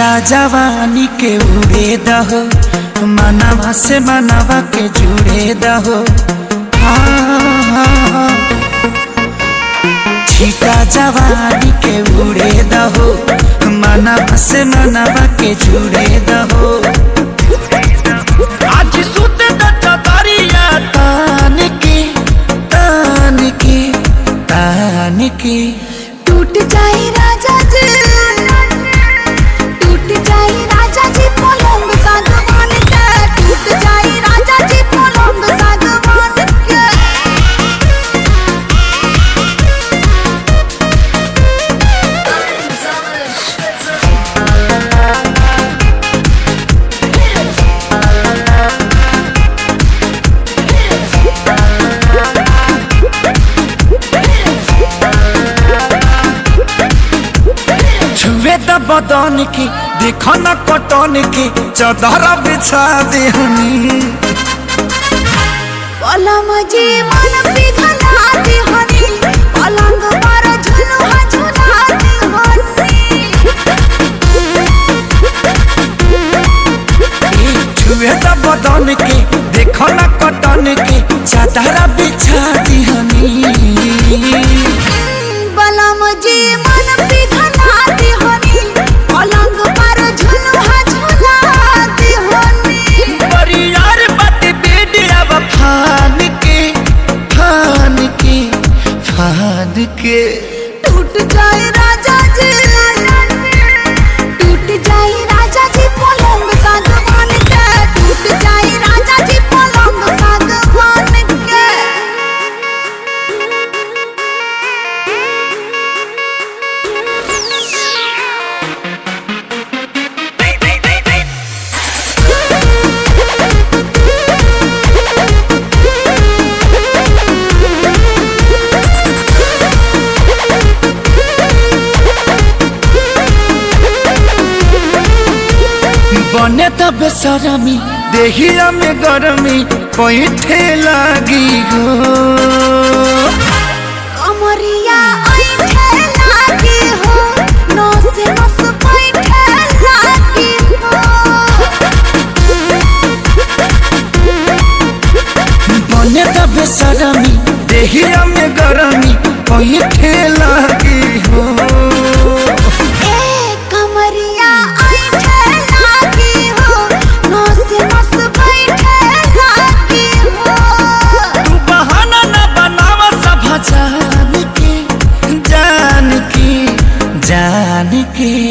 छीटा जवानी के उड़े दहो, मनवा से मनवा के जुड़े दहो। हाँ, छीटा जवानी के उड़े दहो, मनवा से मनवा के जुड़े दहो। आज सुत दरिया तान के, तान के, तान के टूट जाए राजा जी, टूट जाए राजा जी पलंग सागवान के, टूट जाए राजा जी पलंग सागवान के। छुए त बदन के देखो न कटन के चदर बिछा देहनी। पलंग जी मन पिघला दे हनी, पलंग पर झुलुआ झुला दे हनी। छुए त बदन के देखो न कटन के चदर बिछा देहनी। बलम जी मन पिघला दे हनी, पलंग पर झुलुआ झुला दे हनी। परियार बात बेडिया फान के, फान के, फान के टूट जाए राजा जी, टूट जाए राजा जी पलंग सागवान के, टूट जाए राजा जी पलंग सागवान के। बने तब सरमी देहिया में गरमी पैठे लागी हो। कमरिया ऐठे लागी हो, नस नस बैठे लागी हो। बने तब सरमी देहिया में गरमी पैठे लागी हो। ए कमरिया ऐठे लागी हो, नस नस बैठे लागी हो। तू बहाना न बनावा सब जान के, जान के, जान के।